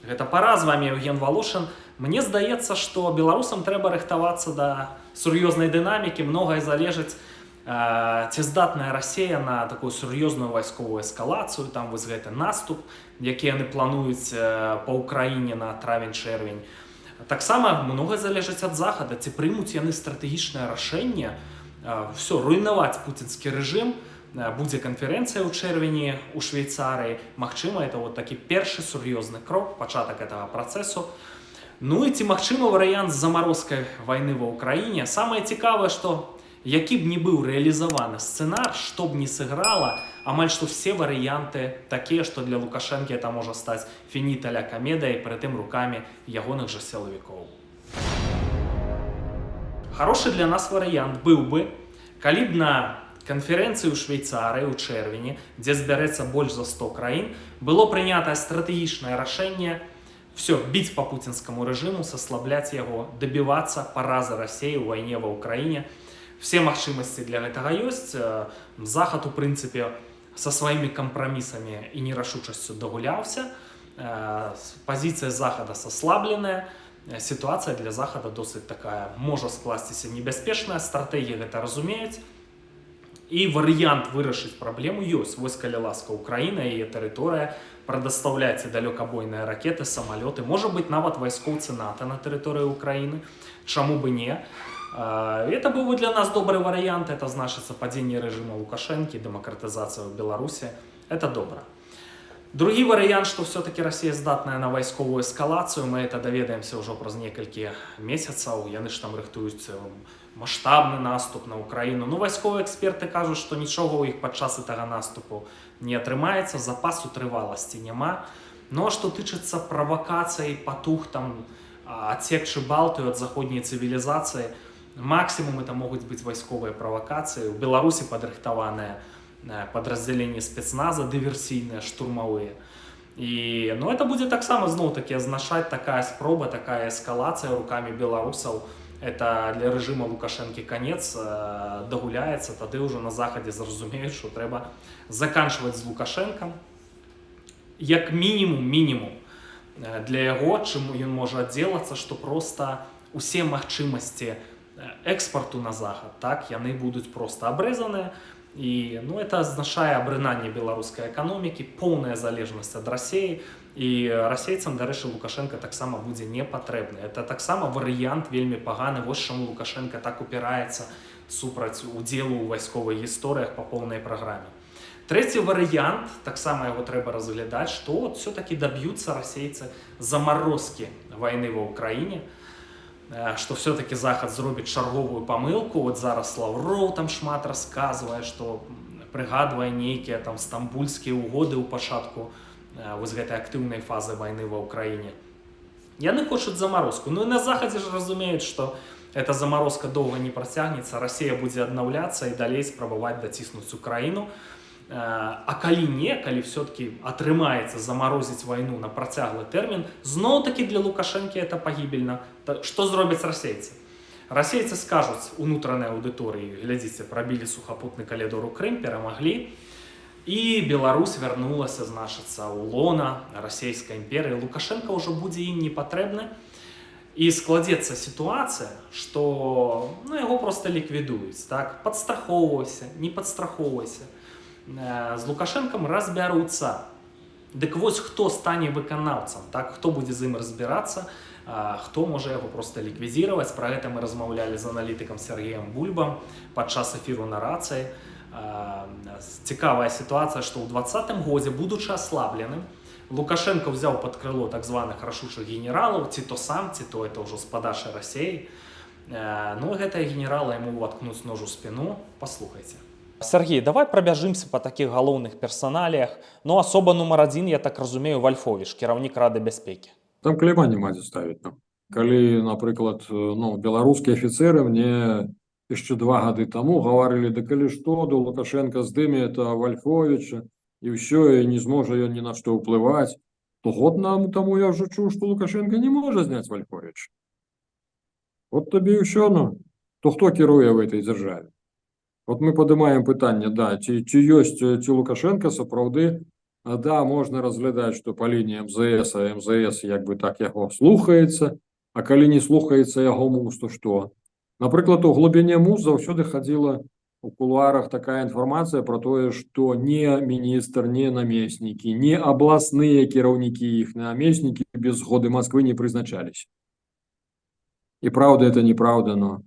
Гэта «Пара», з вами Евген Валошын. Мне здаецца, што беларусам трэба рыхтавацца да сур'ёзнай дынамікі, многае залежыць, ці здатная Расея на такую сур'ёзную вайсковую эскалацыю, там вось гэты наступ, які яны плануюць па Ўкраіне на травень-чэрвень. Таксама многае залежыць ад Захада, ці прымуць яны стратэгічнае рашэнне всё руйнаваць пуцінскі рэжым. Будзе канферэнцыя ў чэрвені ў Швейцарыі. Магчыма, это вот такі першы сур'ёзны крок, пачатак этого працэсу. Ну і ці магчымы варыянт з замарозкай вайны ва Ўкраіне? Самае цікавае, што які б не быў рэалізаваны сцэнар, што б не сыграла, амаль што все варыянты такія, што для Лукашэнкі это можа стаць фініта ля камедыя, і прытым рукамі ягоных жа сілавікоў. Хорошы для нас варыянт быў бы, калі б на канферэнцыі ў Швейцарыі ў чэрвені, дзе збярэцца больш за 100 краін, было прынятае стратэгічнае рашэнне всё біць па пуцінскаму рэжыму, саслабляць яго, дабівацца паразы Расеі ў вайне ва Ўкраіне. Все магчымасці для гэтага ёсць. Захад, у прынцыпе, са сваімі кампрамісамі і нерашучасцю дагуляўся. Пазіцыя Захада саслабленая. Сітуацыя для Захада досыць такая можа скласціся небяспечная, стратэгія гэта разумеюць. І варыянт вырашыць праблему ёсць. Вось, калі ласка, Украіна, яе тэрыторыя, прадастаўляйце далёкабойныя ракеты, самалёты, можа быць, нават вайскоўцы НАТО на тэрыторыі Украіны. Чаму бы не? Это быў бы для нас добры варыянт, это значыцца падзенне рэжыма Лукашэнкі, дэмакратызацыя ў Беларусі. Это добра. Другі варыянт, што все-таки Расія здатная на вайсковую эскалацыю, мы это даведаемся ўжо праз некалькі месяцаў. Яны ж там рыхтуюць маштабны наступ на Украіну. Ну, вайсковыя эксперты кажуць, што нічога ў іх падчас гэтага наступу не атрымаецца, запасу трываласці няма. Ну а што тычыцца правакацый, патуг там адсекчы Балтыю ад заходняй цывілізацыі, максімум это могуць быць вайсковыя правакацыі. У Беларусі падрыхтаваныя падраздзяленні спецназа, дыверсійныя, штурмавыя. І, ну, это будзе таксама зноў такі азначаць, такая спроба, такая эскалацыя рукамі беларусаў. Это для рэжыма Лукашэнкі канец, дагуляецца, тады ўжо на Захадзе зразумеюць, што трэба заканчваць з Лукашэнкам. Як мінімум, мінімум для яго, чым ён можа аддзелацца, што проста усе магчымасці экспарту на Захад, так, яны будуць проста абрэзаныя. І, ну, это азначае абрынанне беларускай эканомікі, поўная залежнасць ад Расеі. І расейцам, дарэчы, Лукашенко таксама будзе не патрэбны. Это таксама варыянт вельмі паганы. Вось чаму Лукашенко так упіраецца супраць удзелу ў вайсковых гісторыях па поўнай праграме. Трэці варыянт, таксама яго трэба разглядаць, што вот все-таки даб'юцца расейцы замарозкі вайны ва Ўкраіне, што все-таки Захад зробіць чарговую памылку. Вот зараз Лаўроў там шмат расказвае, што прыгадвае нейкія там стамбульскія ўгоды ў пачатку вось гэтай актыўнай фазы вайны ва Ўкраіне. Яны хочуць замарозку. Ну і на Захадзе ж разумеюць, што эта замарозка доўга не працягнецца, Расія будзе аднаўляцца і далей спрабаваць даціснуць Украіну. А калі не, калі все-таки атрымаецца замарозіць вайну на працяглы тэрмін, зноў-такі для Лукашэнкі это пагібельна. Што зробяць расейцы? Расейцы скажуць унутранай аўдыторыі: «Глядзіце, прабілі сухапутны калідор у Крым, перамаглі. І Беларусь вярнулася, значыцца, ў лона Расійскай імперыі». Лукашенко ўжо будзе ім не патрэбны. І складзецца сітуацыя, што, ну, яго проста ліквідуюць, так, падстрахоўвайся, не падстрахоўвайся. З Лукашэнкам разбяруцца. Дык вось, хто стане выканаўцам, так, хто будзе з ім разбірацца, хто можа яго проста ліквідзіраваць? Пра гэта мы размаўлялі з аналітыкам Сергеем Бульбам падчас эфіру на «Рацыі». Цікавая сітуацыя, што ў 20-м годзе, будучы аслабленым, Лукашенко взяў пад крыло так званых рашучых генералаў, ці то сам, ці то это ўжо з падачы Расеі. Ну, гэтыя генералы яму воткнуць нож у спіну, паслухайце. Сергей, давай прабяжымся па такіх галоўных персаналіях. Ну, асоба нумар адзін, я так разумею, Вальфовіч, кіраўнік Рады бяспекі. Там клейма няма дзе ставіць там. Калі, напрыклад, ну, беларускія афіцеры мне яшчэ 2 гады таму гаварылі: «Да калі што, да Лукашенко здыме это Вальфовіча, і ўсё, і не зможа ён ні на што ўплываць», то год нам таму я ўжо чуў, што Лукашенко не можа зняць Вальфовіча. Вот табе і ўсё, ну. То хто кіруе в этой дзяржаве? Вот мы падымаем пытанне, да, ці ёсць, ці Лукашенко сапраўды Да, можна разглядаць, што па лініі МЗС, а МЗС як бы так яго слухаецца, а калі не слухаецца яго МУС, то што? Напрыклад, у глыбіні МУС заўсёды хадзіла у кулуарах такая інфармацыя пра тое, што не міністр, не намеснікі, не абласныя кіраўнікі, іх намеснікі без згоды Москвы не прызначаліся. І праўда это, неправда, но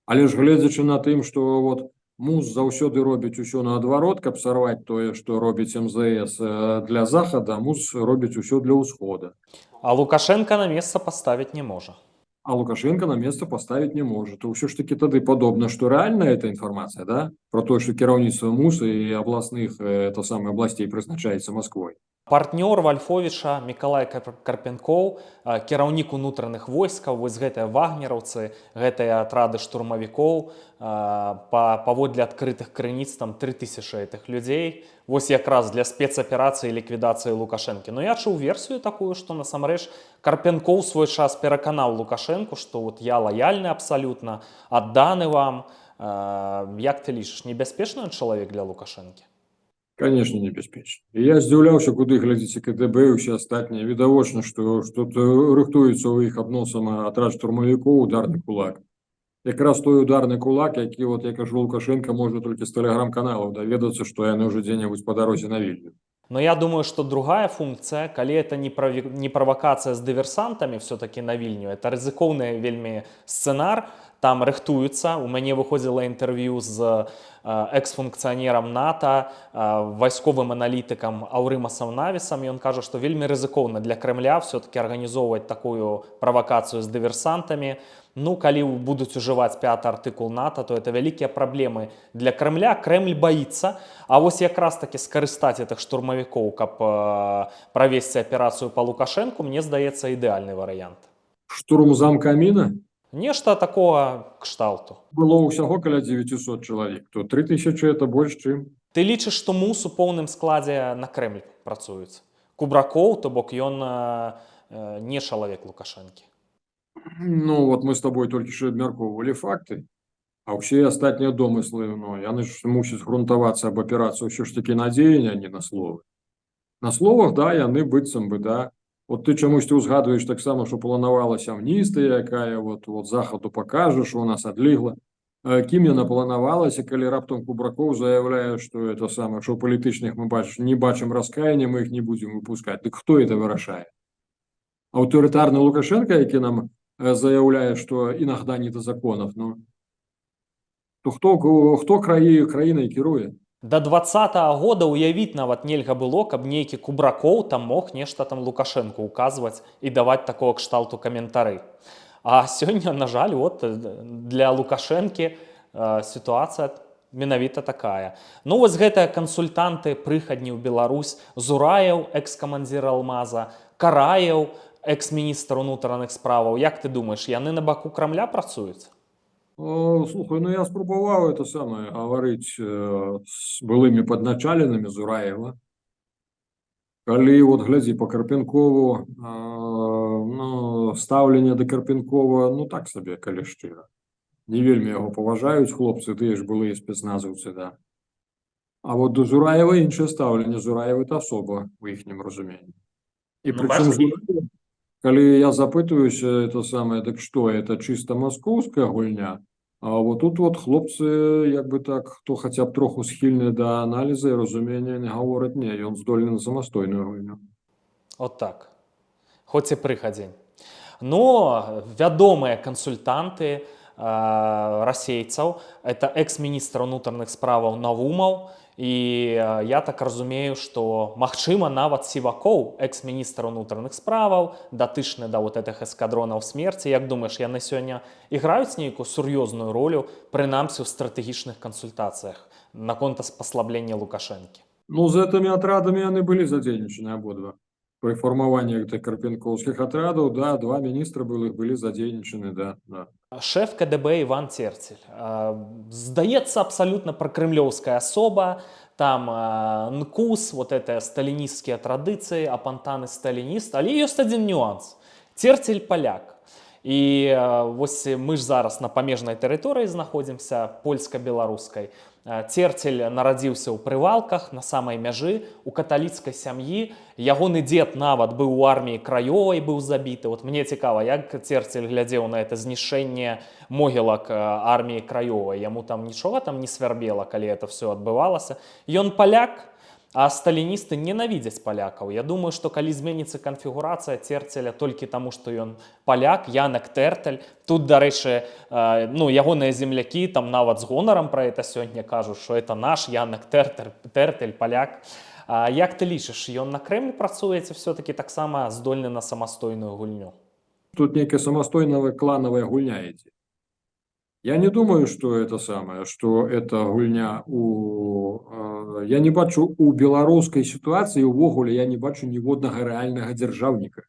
але ж, гледзячы на тым, што вот МУС заўсёды робіць усё наадварот, каб сарваць тое, што робіць МЗС для захада, МУС робіць усё для ўсхода. А Лукашенко на месца паставіць не можа. А Лукашенко на место поставить не может. То ўсё ж таки тады падобна, што рэальная эта інфармацыя, да? Пра тое, што кіраўніцтва МУС і абласных это самое абласцей прызначаецца Москвой. Партнёр Вальфовіча Мікалай Карпенкоў, кіраўнік унутраных войскаў, вось гэтыя вагнераўцы, гэтыя атрады штурмавікоў, паводле адкрытых крыніц там 3000 гэтых людзей, вось якраз для спецаперацыі ліквідацыі Лукашэнкі. Но я чуў версію такую, што насамрэч Карпенкоў свой час пераканаў Лукашэнку, што вот я лаяльны абсалютна, адданы вам. Як ты лічыш, небяспечны ён чалавек для Лукашэнкі? Конечно, небяспечна. І я здзіўляўся, куды глядзіце КДБ і ўсе астатнія. Відавочна, што что-то рыхтуецца ў іх абносам атрад штурмавікоў, ударны кулак. Якраз той ударны кулак, які, вот я кажу, Лукашенко можа толькі з тэлеграм-каналаў даведацца, што яны ўжо дзе-небудзь па дарозе на Вільню. Но я думаю, что другая функция, калі это не правакацыя з дыверсантамі все-таки на Вільню, это рызыкоўны вельмі сцэнар, там рыхтуюцца. У мяне выходзіла інтэрв'ю з экс-функцыянерам НАТО, вайсковым аналітыкам Аўрымасам Навісам. Ён кажа, што вельмі рызыкоўна для Крамля все-таки арганізоўваць такую правакацыю з дыверсантамі. Ну, калі будуць ужываць пяты артыкул НАТО, то это вялікія праблемы для Крамля. Крэмль баіцца. А вось якраз таки скарыстаць гэтых штурмавікоў, каб правесці аперацыю па Лукашэнку, мне здаецца, ідэальны варыянт. Штурм замка Аміна? Нешта такого кшталту. Было ўсяго каля 900 чалавек, то 3000 это больш, чым. Ты лічыш, што МУС у поўным складзе на Крэмль працуюць? Кубракоў, то бок ён не чалавек Лукашэнкі? Ну, вот мы с тобой толькі што абмяркоўвалі факты, а ўсе астатнія домыслы, ну, яны ж мусяць грунтавацца аб аперацыю ўсё ж таки на дзеянні, а не на словы. На словах, да, яны быццам бы, да. Вот ты чамусьці ўзгадваеш таксама, што планавалася амністыя, якая вот захаду пакажа, што у нас адлігла. Кім яна планавалася, калі раптам Кубракоў заяўляе, што это самае, што ў палітычных мы не бачым раскаяння, мы іх не будзем выпускаць? Дык хто это вырашае? Аўтарытарны Лукашенко, які нам заяўляе, што иногда не до законов, ну, то хто краінай кіруе? До 20-го года уявіць нават нельга было, каб нейкі Кубракоў там мог нешта там Лукашэнку указваць і даваць такого кшталту каментары. А сёння, на жаль, вот для Лукашэнкі сітуацыя менавіта такая. Ну вось гэтыя кансультанты, прыхадні ў Беларусь, Зураеў, экс-камандзір Алмаза, Караеў, экс-міністр унутраных справаў. Як ты думаеш, яны на баку Крамля працуюць? О, слухай, ну я спрабаваў это самае гаварыць з былымі падначаленымі Зураева. Калі вот глядзі по Карпенкову, ну, стаўленне да Карпенкова, ну, так сабе, калі шчыра. Не вельмі яго паважаюць хлопцы, тыя ж былыя спецназаўцы, да. А вот до Зураева іншае стаўленне. Зураев это асоба у іхнім разуменні. І Ну, прычым бачыш, Зураев, калі я запытваюся это самае, дык што это, чыста маскоўская гульня? А вот тут вот хлопцы, як бы так, хто хаця б троху схільны да аналіза і разумення, не гавораць: не, ён здольны на самастойную гульню. От так. Хоць і прыхадзень. Но вядомыя кансультанты расейцаў — это экс-міністр унутраных справаў Навумаў і я так разумею, што, магчыма, нават Сівакоў, экс-міністр унутраных справаў, датычны да вот этих эскадронаў смерці. Як думаеш, яны сёння іграюць нейкую сур'ёзную ролю, прынамсі ў стратэгічных кансультацыях наконт паслаблення Лукашэнкі? Ну, з гэтымі атрадамі яны былі задзейнічаны абодва. Пры фармаванні гэтых карпенкоўскіх атрадаў, да, два міністра былых былі задзейнічаны, да. Шэф КДБ Іван Церцель. Здаецца, абсалютна пракрамлёўская асоба, там НКУС, вот это сталінісцкія традыцыі, апантаны сталініст, але ёсць адзін нюанс. Церцель паляк. І вось мы ж зараз на памежнай тэрыторыі знаходзімся, польска-беларускай. Церцель нарадзіўся ў Прывалках, на самай мяжы, у каталіцкай сям'і. Ягоны дзед нават быў у Арміі Краёвай, быў забіты. Вот мне цікава, як Церцель глядзеў на это знішчэнне могілак Арміі Краёвай. Яму там нічога там не свярбела, калі это все адбывалася? Ён паляк, а сталіністы ненавідзяць палякаў. Я думаю, што калі зменіцца канфігурацыя, Церцеля толькі таму, што ён паляк, Янак Тэртэль, тут, дарэчы, ну, ягоныя землякі там нават з гонарам пра это сёння кажуць, што это наш Янак Тэртэль, Тэртэль паляк. А як ты лічыш, ён на Крэмль працуе ці все-таки таксама здольны на самастойную гульню? Тут некая самастойная клановая гульня ідзе. Я не думаю, что это самое, что это гульня у. Я не бачу у беларускай сітуацыі увогуле, я не бачу ніводнага рэальнага дзяржаўніка.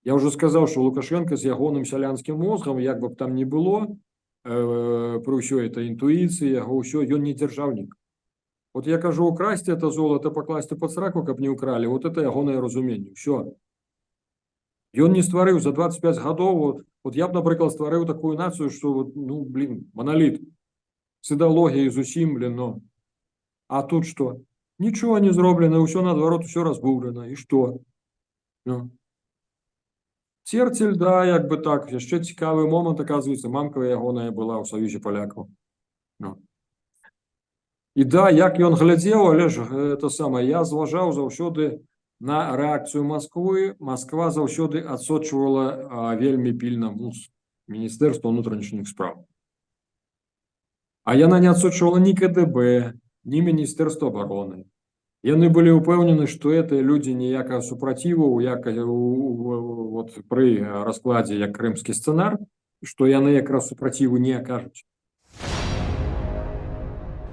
Я уже сказаў, что Лукашенко з ягоным сялянскім мозгам, як бы б там ни было, пры ўсёй этой інтуіцыі яго, ўсё, ён не дзяржаўнік. Вот я кажу, украсці это золото, пакласці пад сраку, каб не украли, вот это ягонае разуменне. Всё. Ён не стварыў за 25 гадоў, вот я б, напрыклад, стварыў такую нацыю, что вот, ну, блин, маналіт з ідэалогіяй, зусім, блин, но. А тут что? Нічого не зроблена, ўсё наадварот, усё разбурана. І што? Ну. Церцель, да, як бы так, яшчэ цікавы момант, оказывается, мамка ягоная была ў саюзе палякаў. Ну. І да, як ён глядзеў, але ж это самае, я зважаў заўсёды на рэакцыю Масквы. Масква заўсёды адсочвала вельмі пільна МУС, Міністэрства ўнутраных спраў. А яна не адсочвала ні КДБ, ні Міністэрства обороны. Яны былі ўпэўнены, што гэтыя людзі ніякага супраціву як вот пры раскладзе, як крымскі сцэнар, што яны якраз супраціву не акажуць.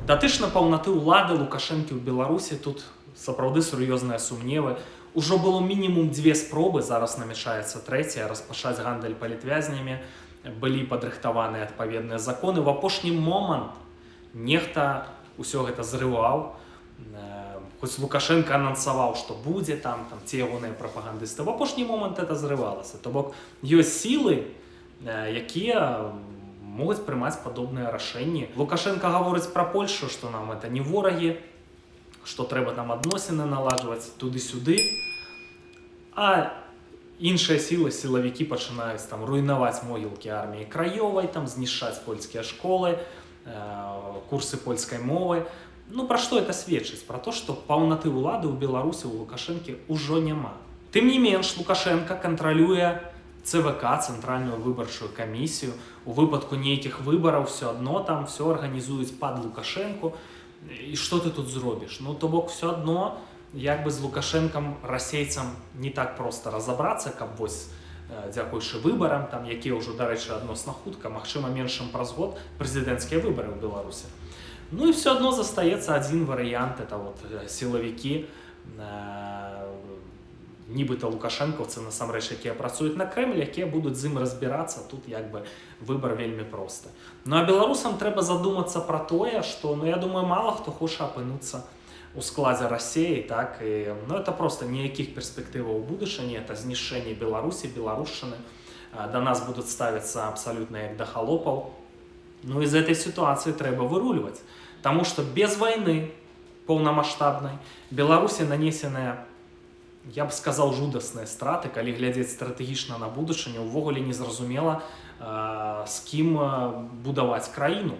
Датычна паўнаты ўлады Лукашэнкі ў Беларусі тут сапраўды сур'ёзныя сумневы. Ужо было мінімум дзве спробы, зараз намячаецца трэцяя, распачаць гандаль палітвязнямі, былі падрыхтаваныя адпаведныя законы. В апошні момант нехта ўсё гэта зрываў. Хоць Лукашенко анансаваў, што будзе там ці ягоныя прапагандысты. В апошні момант это зрывалася. То бок ёсць сілы, якія могуць прымаць падобныя рашэнні. Лукашенко гаворыць пра Польшу, што нам это не ворагі, што трэба там адносіны наладжваць туды-сюды. А іншыя сілы, сілавікі, пачынаюць там руйнаваць могілкі Арміі Краёвай, там знішчаць польскія школы, курсы польскай мовы. Ну, пра што это сведчыць? Пра то, што паўнаты ўлады ў Беларусі у Лукашэнкі ўжо няма. Тым не менш, Лукашенко кантралюе ЦВК, Цэнтральную выбарчую камісію. У выпадку нейкіх выбараў все адно там все арганізуюць пад Лукашэнку. І што ты тут зробіш? Ну, то бок все адно як бы з Лукашэнкам, расейцам, не так проста разабрацца, каб вось дзякуючы выбарам там, якія ўжо, дарэчы, адносна хутка, магчыма, менш чым праз год прэзідэнцкія выбары ў Беларусі. Ну і все адно застаецца адзін варыянт, это вот сілавікі, нібыта лукашэнкаўцы, насамрэч якія працуюць на Крэмль, якія будуць з ім разбірацца. Тут як бы выбар вельмі просты. Ну а беларусам трэба задумацца пра тое, што, ну, я думаю, мала хто хоча апынуцца у складзе Расеі, так і, ну, это просто ніякіх перспектываў у будучыні, это знішчэнне Беларусі, беларушчыны, да нас будуць ставіцца абсалютна як да халопаў. Ну і з этой сітуацыі трэба вырульваць. Таму што без вайны паўнамасштабнай Беларусі нанесеная, я б сказаў, жудасныя страты, калі глядзець стратэгічна на будучыню, увогуле незразумела, з кім будаваць краіну.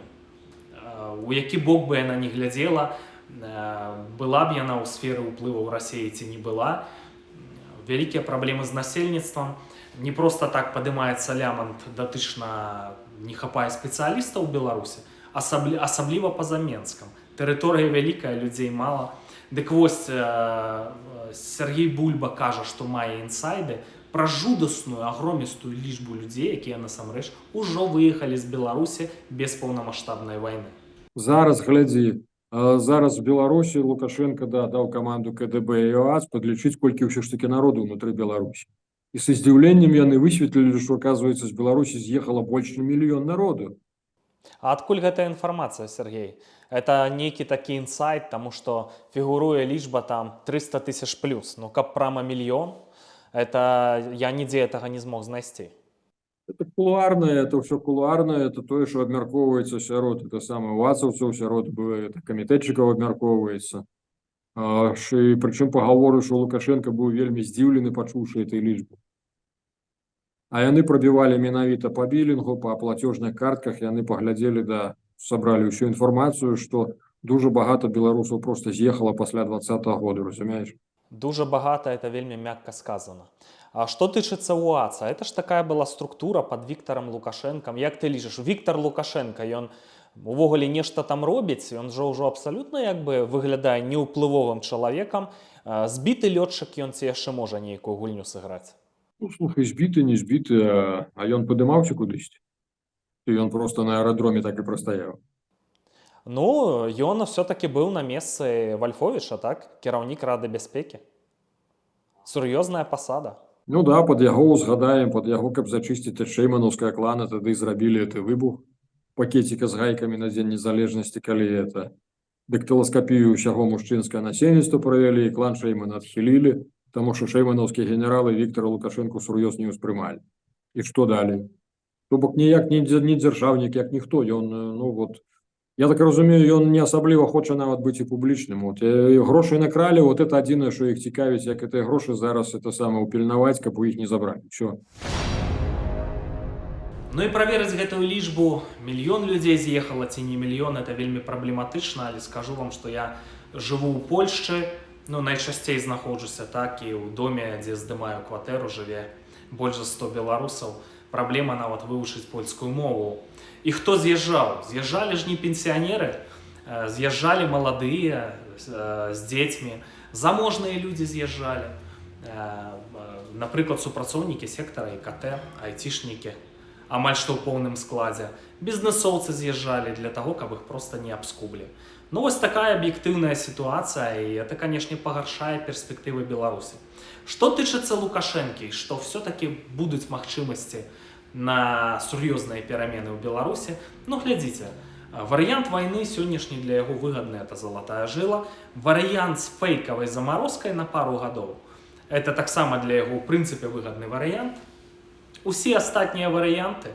У які бок бы яна не глядзела, была б яна ў сферы ўплываў Расеі ці не была, вялікія праблемы з насельніцтвам. Не проста так падымаецца лямант датычна не хапае спецыялістаў у Беларусі, асабліва па-за Менскам. Тэрыторыя вялікая, людзей мала. Дык вось, Сергей Бульба кажа, што мае інсайды пра жудасную, агромістую лічбу людзей, якія насамрэч ужо выехалі з Беларусі без паўнамасштабнай вайны. Зараз глядзі, зараз в Беларусі Лукашенко, да, даў каманду КДБ і ОАС падлічыць, колькі ўсё ж таки народу ўнутры Беларусі. І са здзіўленнем яны высветлілі, што, оказывается, з Беларусі з'ехала больш чым мільён народу. А адкуль гэтая інфармацыя, Сергей? Это нейкі такі інсайт, таму што фігуруе лічба там 300 тысяч плюс. Ну, каб прама мільён, это я нідзе гэтага не змог знайсці. Это Кулуарнае, это ўсё кулуарнае, это тое, що абмяркоўваецца сярод, это самае, уацаўцаў, сярод это, камітэтчыкаў абмяркоўваецца. І прычым пагаворы, што Лукашэнка быў вельмі здзіўлены, пачуўшы этой лічбу. А яны прабівалі менавіта па білінгу, па плацежных картках, яны паглядзелі, да, сабралі ўсю інфармацыю, што дужа багата беларусаў просто з'ехала пасля 20-го года, разумееш? Дужа багата — это вельмі мякка сказано. А што тычыцца УАЦа, это ж такая была структура под Віктарам Лукашэнкам. Як ты лічыш, Віктар Лукашэнка, ён увогуле нешта там робіць? Ён жа ўжо абсалютна як бы выглядае неўплывовым чалавекам. Збіты лётчык ён ці яшчэ можа нейкую гульню сыграць? Ну, слухай, збіты, не збіты, а ён падымаўся кудысьці? Ці ён просто на аэрадроме так і прастаяў? Ну, ён все-таки быў на месцы Вальфовіча, так? Кіраўнік Рады бяспекі. Сур'ёзная пасада. Ну да, пад яго, узгадаем, пад яго, каб зачысціць ад шэйманаўскага клана, тады зрабілі гэты выбух пакеціка з гайкамі на Дзень незалежнасці, калі это дактыласкапію ўсяго мужчынскага насельніцтва правялі і клан Шэймана адхілілі, таму што шэйманаўскія генералы Віктора Лукашэнку сур'ёз не ўспрымалі. І што далей? То бок ніяк не дзяржаўнік, як ніхто, ён, ну вот, я так разумею, ён не асабліва хоча нават быць і публічным. Вот, грошы накралі, вот это адзінае, што іх цікавіць, як гэтыя грошы зараз, это самае, упільнаваць, каб у іх не забралі. Всё. Ну і праверыць гэтую лічбу, мільён людзей з'ехала ці не мільён, это вельмі праблематычна, але скажу вам, што я жыву ў Польшчы, ну, найчасцей знаходжуся так, і ў доме, дзе здымаю кватэру, жыве больш за 100 беларусаў. Праблема нават вывучыць польскую мову. І хто з'язджаў? З'язджалі ж не пенсіянеры, з'язджалі маладыя з дзецьмі, заможныя людзі з'язджалі. Напрыклад, супрацоўнікі сектара ІКТ, айцішнікі, амаль што ў поўным складзе. Бізнесоўцы з'язджалі для таго, каб іх проста не абскублі. Ну, вось такая аб'ектыўная сітуацыя, і это, канешне, пагаршае перспектывы Беларусі. Што тычыцца Лукашэнкі, што все-таки будуць магчымасці на сур'ёзныя перамены ў Беларусі, ну, глядзіце, варыянт вайны сённяшні для яго выгадны, это залатая жыла, варыянт з фэйкавай замарозкай на пару гадоў, это таксама для яго ў прынцыпе выгадны варыянт. Усе астатнія варыянты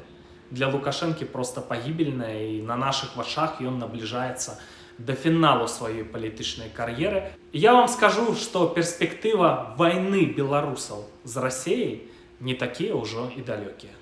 для Лукашэнкі проста пагібельныя, і на нашых вачах ён набліжаецца да фіналу сваёй палітычнай кар'еры. Я вам скажу, што перспектыва вайны беларусаў з Расеяй не такія ўжо і далёкія.